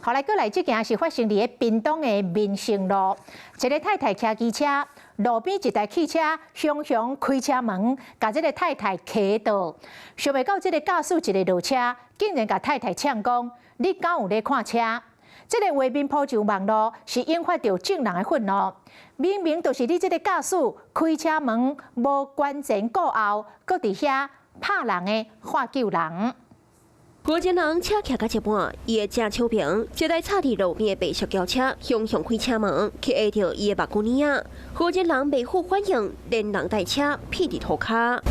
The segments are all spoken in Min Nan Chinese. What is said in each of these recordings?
後來過來，這件是發生佇咧屏東的民生路，一个太太騎機車，路邊一台汽車雄雄開車門，共這个太太騎倒。想袂到這个駕駛一个落車，竟然共太太嗆講：你敢有咧看車？這个畫面鋪上網路，是引發著眾人的憤怒。明明就是你這个駕駛開車門無關前顧後，閣佇遐拍人的喝救人。負責人車騎到一半，伊的正手邊一台插佇路邊的白色轎車，雄雄開車門去壓著伊的目睭仔。負責人袂赴反應，連人帶車撇佇塗跤。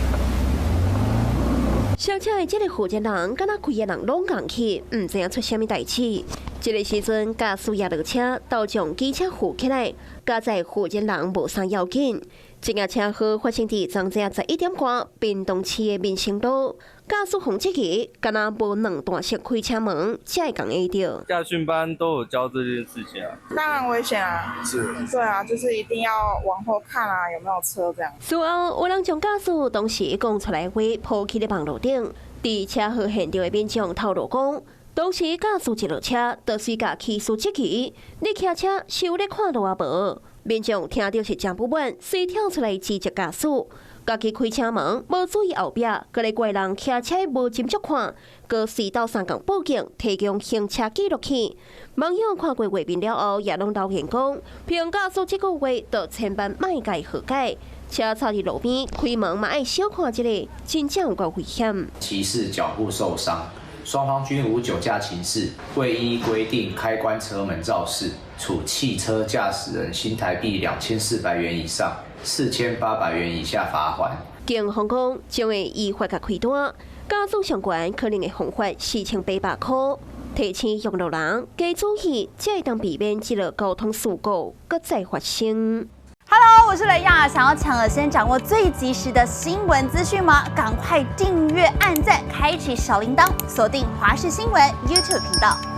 小車的這个負責人，敢若規个人攏仝去，毋知影出啥物代誌。這个時陣，駕駛也落車，倒將機車扶起來，佳哉負責人無啥要緊。這個車禍發生佇昨昏11點外，屏東市的民生路，駕駛方這個敢若無兩段式開車門，才會共壓著。駕訓班都有教這件事情啊。當然危險啊！是。對啊，就是一定要往後看啊，有沒有車這樣。事後有人將駕駛當時講出來話鋪佇咧網路頂，佇車禍現場的民眾透露講，當時駕駛一落車，就是共騎士質疑：你騎車是有咧看路啊無？民眾聽著是誠不滿，遂跳出來指責駕駛，家己開車門無注意後壁，閣咧怪人騎車無斟酌看，閣隨鬥相共報警提供行車記錄器。網友看過畫面了後，也攏留言講：憑駕駛這句話，就千萬莫共伊和解。車插佇路邊開門嘛愛小看一下，真正有夠危險。騎士腳部受傷，雙方均無酒駕情事，未依規定開關車門肇事，處汽車駕駛人新台幣2400元以上4800元以下罰鍰。警方講將會依法共開單，駕駛相關可能會罰款4800塊。提醒用路人加注意，才會當避免這類交通事故閣再發生。 Hello，我是雷亞，想要搶先掌握最及時的新聞資訊嗎？趕快訂閱、按讚、開啟小鈴鐺，鎖定華視新聞 YouTube 頻道。